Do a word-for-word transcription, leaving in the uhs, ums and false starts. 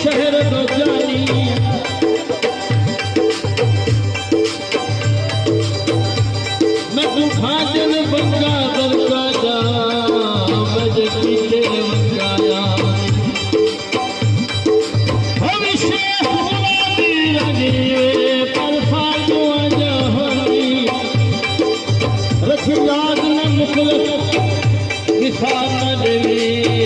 شہر دو جانی میں توں بھاجن بنگا درگا جا، میں جے پیچھے ونگایا۔ ہمیشہ ہوا دی رنگی وے، پر فاٹو آجا ہونی۔ رکھ یاد نہ مخلص، مثال نہ ڈیوی۔